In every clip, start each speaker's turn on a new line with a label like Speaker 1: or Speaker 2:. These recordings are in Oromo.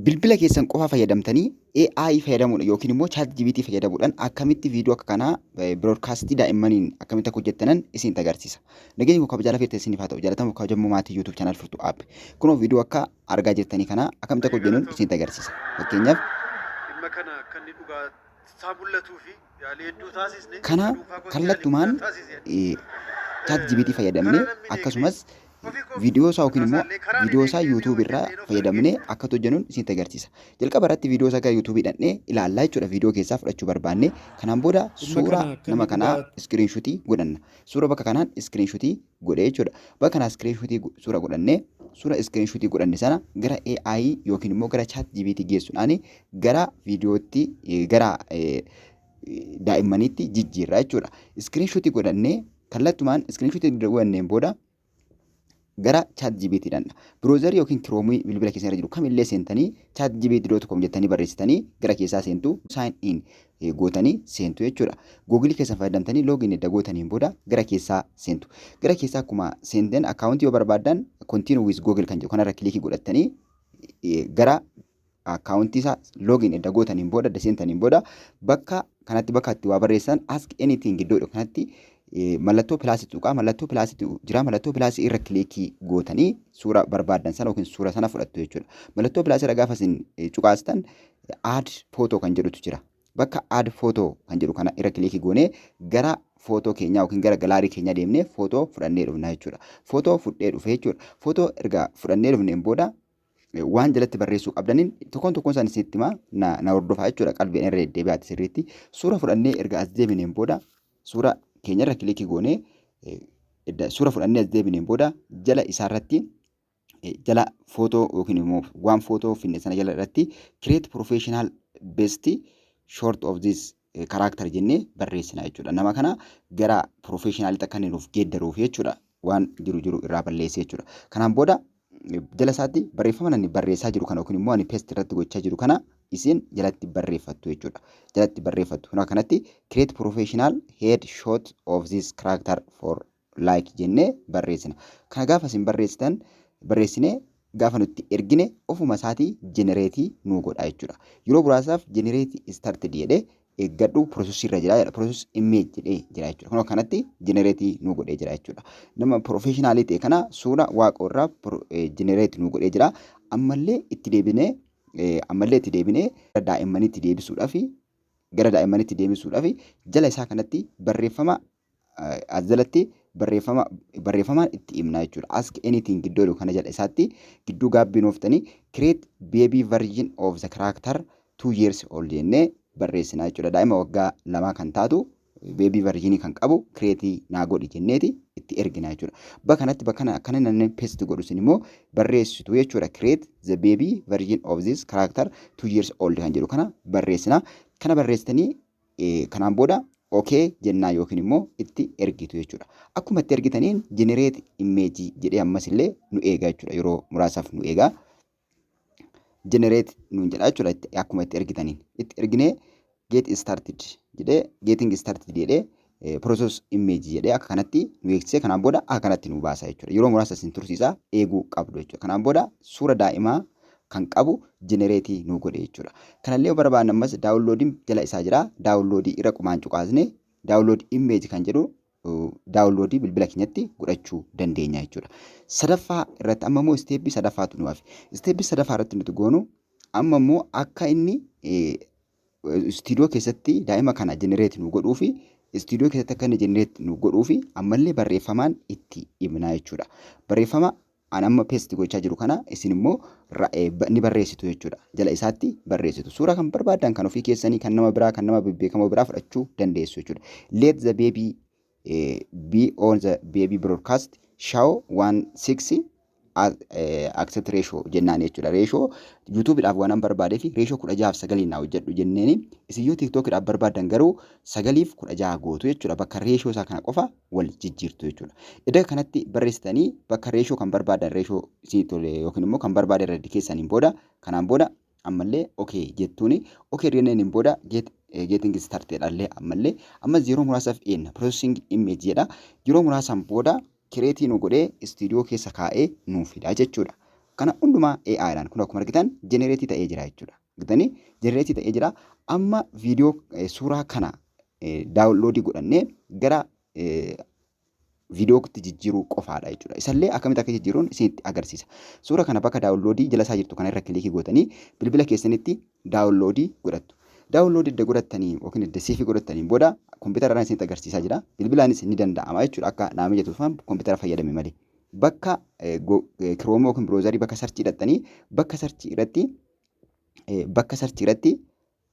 Speaker 1: Bilbila keessan qofa fayyadamtanii AI fayyadamuudhaan yookiin immoo ChatGPT fayyadamuudhaan akkamitti viidiyoo akka kanaa broadcastii daa'immaniin akkamitti akka hojjettanan isinitti agarsiisa. Nageenyi koo kabajaa lafeetta isiniif haa ta'u, jaalatamoo kabajamoo maatii YouTube channel Furtuu App. Kunoo viidiyoo akka argaa jirtanii kana akkamitti akka hojjennuun isinitti agarsiisa. Fakkeenyaaf
Speaker 2: Dhimma kana akka inni dhugaa isaa mul'atuu fi yaalii hedduu taasisne
Speaker 1: kana
Speaker 2: dhuunfaa kootti yaalii
Speaker 1: kallattumaan
Speaker 2: guddaa taasise.
Speaker 1: ChatGPT fayyadamne
Speaker 2: Karaa namni hin
Speaker 1: akkasumas
Speaker 2: eegne ofii koof
Speaker 1: viidiyoo isaa yookiin immoo
Speaker 2: mataasaa illee karaan hin
Speaker 1: viidiyoo isaa
Speaker 2: eegneen
Speaker 1: YouTube irraa
Speaker 2: hojjedheen of
Speaker 1: fayyadamnee
Speaker 2: arge.
Speaker 1: akka hojjennuun isinitti agarsiisa. Jalqaba irratti viidiyoo isaa gara YouTube dhaqnee ilaallaa jechuudha. Viidiyoo keessaa fudhachuu barbaanne kanaan booda
Speaker 3: Dhimma
Speaker 1: suuraa
Speaker 3: kana akka
Speaker 1: nama
Speaker 3: inni
Speaker 1: kanaa
Speaker 3: dhugaa
Speaker 1: iskiriinshuutii godhanna. Suura bakka kanaan iskiriinshuutii godhee jechuudha. Bakka kanaa iskiriinshuutii suura godhannee suura iskiriinshuutii godhanne sana gara AI yookiin immoo gara ChatGPT geessuudhaan gara viidiyootti, gara daa'immaniitti jijjiirra jechuudha. Iskiriinshuutii godhannee kallattumaan iskiriinshuutii godhanneen booda gara ChatGPT dhandha. Browserii yookiin Chrome bilbila keessan irra jiru kamillee seentanii chatgpt.com jettanii barreessitanii gara keessaa seentu, sign in gootanii seentu jechuudha. Google keessan fayyadamtanii login edda gootaniin booda gara keessaa seentu. Gara keessaa akkuma seentan akkaawuntii yoo barbaaddan continue with Google kan jedhu kanarra kilikii godhattanii gara akkaawuntii isaa login edda gootaniin booda, edda seentaniin booda, bakka kanatti bakka itti waa barreessan ask anything iddoo kanatti mallattoo pilaasii tuqaa, mallattoo pilaasiitu jira, mallattoo pilaasii irra kilikii gootanii suura barbaaddan sana yookiin suura sana fudhattu jechuudha. Mallattoo pilaasii irra gaafa isin cuqaastan add photo kan jedhutu jira. Bakka add photo kan jedhu kana irra kilikii goonee gara footoo keenyaa yookiin gara galaarii keenyaa deemnee footoo fudhannee dhufna jechuudha. Footoo fudhee dhufe jechuudha. Footoo erga fudhannee dhufneen booda waan jalatti barreessuu qabdaniin tokkoon tokkoon isaanii isinitti himaa, na hordofaa jechuudha, qalbiin irra deddeebi'aati sirriitti. Suura fudhannee erga as deebineen booda suura keenyarra kilikii goonee suura fudhannee as deebineen booda jala isaarratti, jala footoo yookiin immoo waan footoo finne sana jala irratti "create professional best shot of this character" jennee barreessina jechuudha. Nama kana gara professionalitti akka inni nuuf geeddaruuf jechuudha. Waan jiru jiru irraa balleessee jechuudha. Kanaan booda jala isaatti barreeffama ani barreessaa jiru kana yookiin immoo ani paste irratti gochaa jiru kana isin jalatti barreeffattu jechuudha. Jalatti barreeffattu. Kun akkanatti "create professional head shot of this character for like" jennee barreessina. Kana gaafa isin barreessitan, barreessinee gaafa nutti ergine ofuma isaatii generate nuu godha jechuudha. Yeroo muraasaaf generate started jedhee eeggadhu, processii irra jira jedha. Process image jedhee jira jechuudha. Kun akkanatti generate nuu godhee jira jechuudha. Nama professionalii ta'e kana suura Waaqoo irraa generate nuu godhee jira. Ammallee itti deebinee gara daa'immaniitti deebisuudhaaf jala isaa kanatti barreeffama as jalatti barreeffama barreeffamaan itti himna jechuudha. Ask anything iddoo kana jala isaatti gidduu gaabbii nooftanii "create baby version of the character 2 years old" jennee barreessina jechuudha. Daa'ima waggaa 2 kan taatu baby versionii kan qabu create naa godhi jenneeti itti ergina jechuudha. Bakka kanatti bakka kana akkana namni paste godhu sun immoo barreessitu jechuudha. "Create the baby version of this character 2 years old" kan jedhu kana barreessina. Kana barreessitanii kanaan booda okay jennaa yookiin immoo itti ergitu jechuudha. Akkuma itti ergitaniin generate image jedhee ammas illee nu eega jechuudha. Yeroo muraasaaf nu eega. Generate nuun jedha jechuudha akkuma itti ergitaniin. Itti erginee get started jedhee, getting started jedhee, process image jedhee akka kanatti nu eegsisee kanaan booda akka kanatti nu baasa jechuudha. Yeroo muraasa isin tursiisaa, eeguu qabdu jechuudha. Kanaan booda suura daa'imaa kan qabu generate nu godhe jechuudha. Kanallee yoo barbaanne ammas downloadiin jala isaa jira. Downloadii irra qumaan cuqaasne download image kan jedhu downloadii bilbila keenyatti godhachuu dandeenya jechuudha. Sadaffaa irratti amma immoo stepii sadaffaatu nu hafe. Stepii sadaffaa irratti nuti goonu amma immoo akka inni istiidiyoo keessatti daa'ima kana generate nu godhuu fi istiidiyoo keessatti akka inni generate nu godhuu fi ammallee barreeffamaan itti himna jechuudha. Barreeffama an amma paste gochaa jiru kana isin immoo ni barreessitu jechuudha. Jala isaatti barreessitu. Suura kan barbaadan, kan ofii keessanii, kan nama biraa, kan nama bebbeekamoo biraa fudhachuu dandeessu jechuudha. "Let the baby be on the baby broadcast show 1:6 aspect ratio" jennaan jechuudha. Ratio YouTubeiidhaaf waan an barbaadee fi ratio 16:9iin naa hojjedhu jenneeni, isin yoo TikTokiidhaaf barbaadan garuu 9:16 gootu jechuudha. Bakka ratio isaa kana qofa wal jijjiirtu jechuudha. Iddoo kanatti barreessitanii bakka ratio kan barbaadan, ratio isin tole yookiin immoo kan barbaadan irra keessaniin booda kanaan booda ammallee okay jettuuni. Okay jenneen booda getting started allee ammallee ammas yeroo muraasaaf eenna, processing image jedha. Yeroo muraasaan booda create nu godhee istiidiyoo keessa kaa'ee nuu fida jechuudha. Kana hundumaa AI'dhaan kun akkuma argitan generate ta'ee jira jechuudha. Argitanii, generate ta'ee jira. Amma viidiyoo suuraa kana download godhannee gara viidiyootti jijjiiruu qofaadha jechuudha. Isallee akkamitti akka jijjiiruun isinitti agarsiisa. Suura kana bakka download jala isaa jirtu kana irra click gootanii bilbila keessanitti download godhattu. Download edda godhattanii yookiin edda save godhattanii booda kompiitararraan isinitti agarsiisaa jira. Bilbilaanis ni danda'ama jechuudha, akka naa mijatuuf kompiitara fayyadame malee. Bakka Chrome yookiin browser bakka search hidhattanii bakka search irratti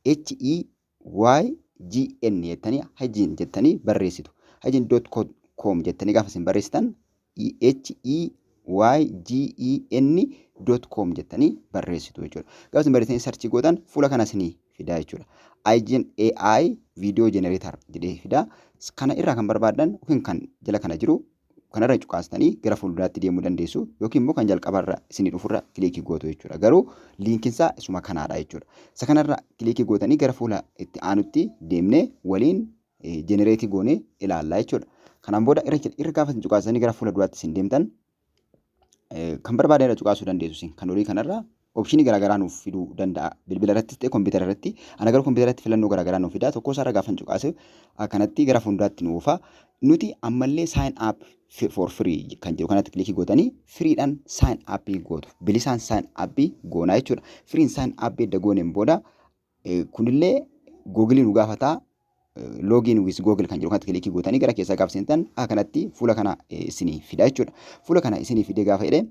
Speaker 1: HEYGN jettanii, Heygen jettanii barreessitu. Heygen.com jettanii gaafa isin barreessitan, HEYGEN.com jettanii barreessitu jechuudha. Gaafa isin barreessitanii search gootan fuula kana isinii fidaa jechuudha. HeyGen AI Video Generator jedhee fidaa. Kana irraa kan barbaadan yookiin kan jala kana jiru kanarra cuqaastanii gara fuulduraatti deemuu dandeessu, yookiin immoo kan jalqabarra isinii dhufurra click gootu jechuudha. Garuu linkiinsaa isuma kanaadha jechuudha. Isa kanarra click gootanii gara fuula itti aanutti deemnee waliin generate goonee ilaallaa jechuudha. Kanaan booda irra gaafa isin cuqaasanii gara fuula duraatti isin deemtan, kan barbaadan irra cuqaasuu dandeessu isin. Kan olii kanarra option garaagaraa nuuf fiduu danda'a. Bilbila irrattis ta'e kompiitara irratti. Ana garuu kompiitara irratti filannoo garaagaraa nuuf fida. Tokko isaarra gaafa cuqaase akkanatti gara fuulduraatti nu oofa. Nuti ammallee sign up for free kan jedhu kanatti click gootanii freedhaan sign up gootu. Bilisaan sign up goonaa jechuudha. Freen sign up edda gooneen booda kunillee Google nu gaafataa. Login with Google kan jedhu kanatti click gootanii gara keessaa gaafa seentan akkanatti fuula kana isinii fida jechuudha. Fuula kana isinii fidee gaafa jedhee,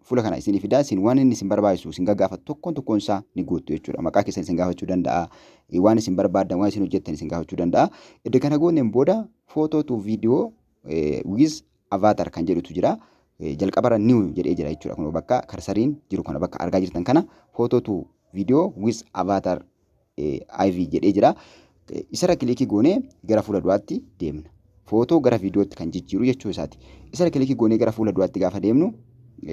Speaker 1: fuula kana isinii fidaa, isin waan inni isin barbaachisu isin gaggaafatu tokkoon tokkoon isaa ni guuttu jechuudha. Maqaa keessan isin gaafachuu danda'a. Waan isin barbaaddan, waan isin hojjettan isin gaafachuu danda'a. Edda kana gooneen booda photo to video with avatar kan jedhutu jira. Jalqabarra new jedhee jira jechuudha. Kun bakka cursoriin jiru kana, bakka argaa jirtan kana, photo to video with avatar IV jedhee jira. Isarra click goonee gara fuula duraatti deemna. Footoo gara viidiyootti kan jijjiiru jechuu isaati. Isarra click goonee gara fuula duraatti gaafa deemnu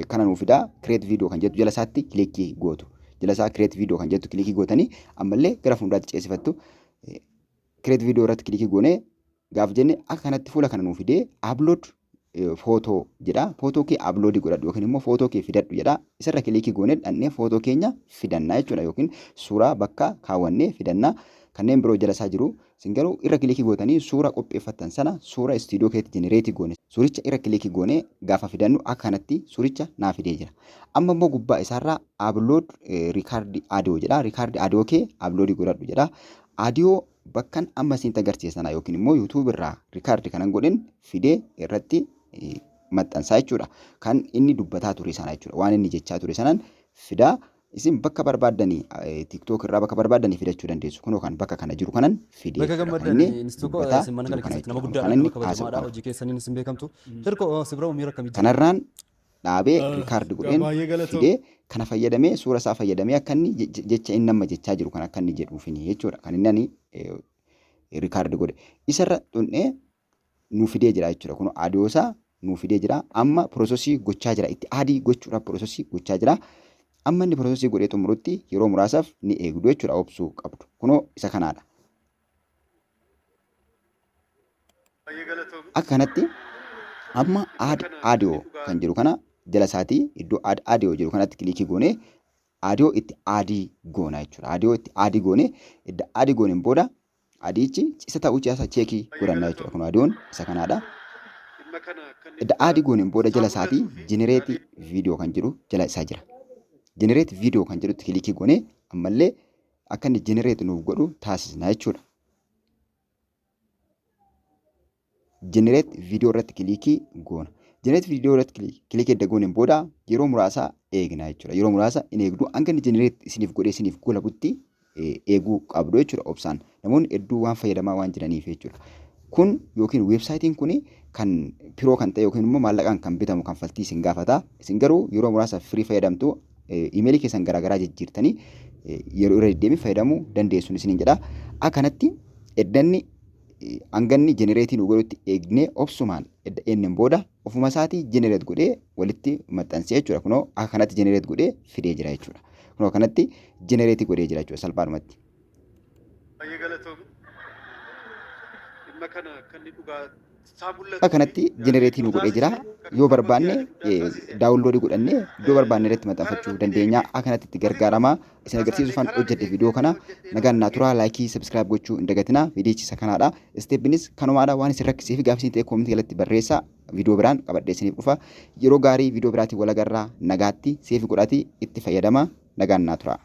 Speaker 1: kana nuu fidaa. Create video kan jettu jala isaatti click gootu. Jala isaa create video kan jettu click gootanii ammallee gara fuulduraatti ceesifattu. Create video irratti click goonee gaaf jenne akka kanatti fuula kana nuu fidee upload photo jedha. Footoo kee upload godhadhu yookiin immoo footoo kee fidadhu jedha. Isarra click goonee dhannee footoo keenya fidannaa jechuudha, yookiin suuraa bakka kaawwannee fidannaa. Kanneen biroo jala isaa jiru. Isin garuu irra click gootanii suura qopheeffattan sana, suura istiidiyoo keetti generate goone, suuricha irra click goonee gaafa fidannu akka kanatti suuricha naa fidee jira. Amma immoo gubbaa isaarraa upload record audio jedha. Record audio kee upload godhadhu jedha. Audio bakkan amma isinitti agarsiisa sana yookiin immoo YouTube irraa record kanan godhin fidee irratti maxxansaa jechuudha. Kan inni dubbataa ture sana jechuudha. Waan inni jechaa ture sanaan fidaa. Isin bakka barbaaddanii, TikTok irraa bakka barbaaddanii fidachuu dandeessu. Kunoo kan bakka kana jiru kanan fidee
Speaker 3: Bakka
Speaker 1: jechuudha. Kan
Speaker 3: gammaddan
Speaker 1: inni
Speaker 3: Instuu koo
Speaker 1: dubbataa
Speaker 3: isin mana
Speaker 1: jiru
Speaker 3: kana
Speaker 1: kana
Speaker 3: keessatti nama
Speaker 1: jechuudha.
Speaker 3: guddaadha,
Speaker 1: Kan inni
Speaker 3: nama kabajamaadha,
Speaker 1: haasa'u
Speaker 3: hojii keessaniin isin beekamtu. Hirkoo si bira miira akkamii jira?
Speaker 1: Kanarraan dhaabee record godheen
Speaker 2: Baay'ee galatoo.
Speaker 1: fidee kana fayyadamee, suura isaa fayyadamee akka inni jecha inni amma jechaa jiru kan akka inni jedhuufini jechuudha. Kan inni ani record godhe. Isarra xunnee nuu fidee jira jechuudha. Kun audio isaa nuu fidee jira. Amma process gochaa jira. Itti add gochuudhaaf process gochaa jira. Amma inni process godhee xumurutti yeroo muraasaaf ni eegdu jechuudha. Obsuu qabdu. Kunoo isa kanaadha.
Speaker 2: Baay'ee galatoomi.
Speaker 1: Akka kanatti amma add audio kan jedhu kana jala isaatii iddoo add audio jedhu kanatti click goonee audio itti add goona jechuudha. Audio itti add goonee, edda add gooneen booda audiochi isa ta'uu isaa check godhanna jechuudha. Kun audioon isa kanaadha.
Speaker 2: Dhimma kana akka inni
Speaker 1: Edda add gooneen booda jala isaatii
Speaker 2: mul'atuu fi
Speaker 1: generate video kan jedhu jala isaa jira. Generate video kan jedhutti click goonee ammallee akka inni generate nuuf godhu taasisna jechuudha. Generate video irratti click goona. Generate video irratti click edda gooneen booda yeroo muraasa eegna jechuudha. Yeroo muraasa in eegdu, hanga inni generate isiniif godhee isiniif golabutti eeguu qabdu jechuudha obsaan. Namoonni hedduu waan fayyadamaa waan jiraniif jechuudha. Kun yookiin websiteiin kun kan pro kan ta'e yookiin immoo maallaqaan kan bitamu kanfaltii isin gaafata. Isin garuu yeroo muraasaaf free fayyadamtu, email keessan garaagaraa jijjiirtanii yeroo irra deddeebiin fayyadamuu dandeessu isiniin jedha. Akkanatti eddanni hanganni generate nu godhutti eegnee, obsumaan edda eenneen booda ofuma isaatii generate godhee walitti maxxansee jechuudha. Kunoo akka kanatti generate godhee fidee jira jechuudha. Kunoo akkanatti generate godhee jira jechuudha salphaadhumatti.
Speaker 2: Baay'ee galatoomi. Dhimma kana akka inni dhugaa
Speaker 1: Akka kanatti generate nu godhee jira. Yoo barbaanne download godhannee iddoo barbaanne irratti maxxanfachuu dandeenya. Akka kanatti itti gargaarama. Isin agarsiisuufan hojjedhe viidiyoo kana. Nagaan naa turaa, like, subscribe gochuu hin dagatinaa. Viidiyichi isa kanaadha. Steppinis kanumaadha. Waan isin rakkisee fi gaafii isin ta'e comment jalatti barreessaa. Viidiyoo biraan qabadhee isiniif dhufa. Yeroo gaarii, viidiyoo biraatiin wal agarraa, nagaatti. Save godhaatii itti fayyadama. Nagaan naa turaa.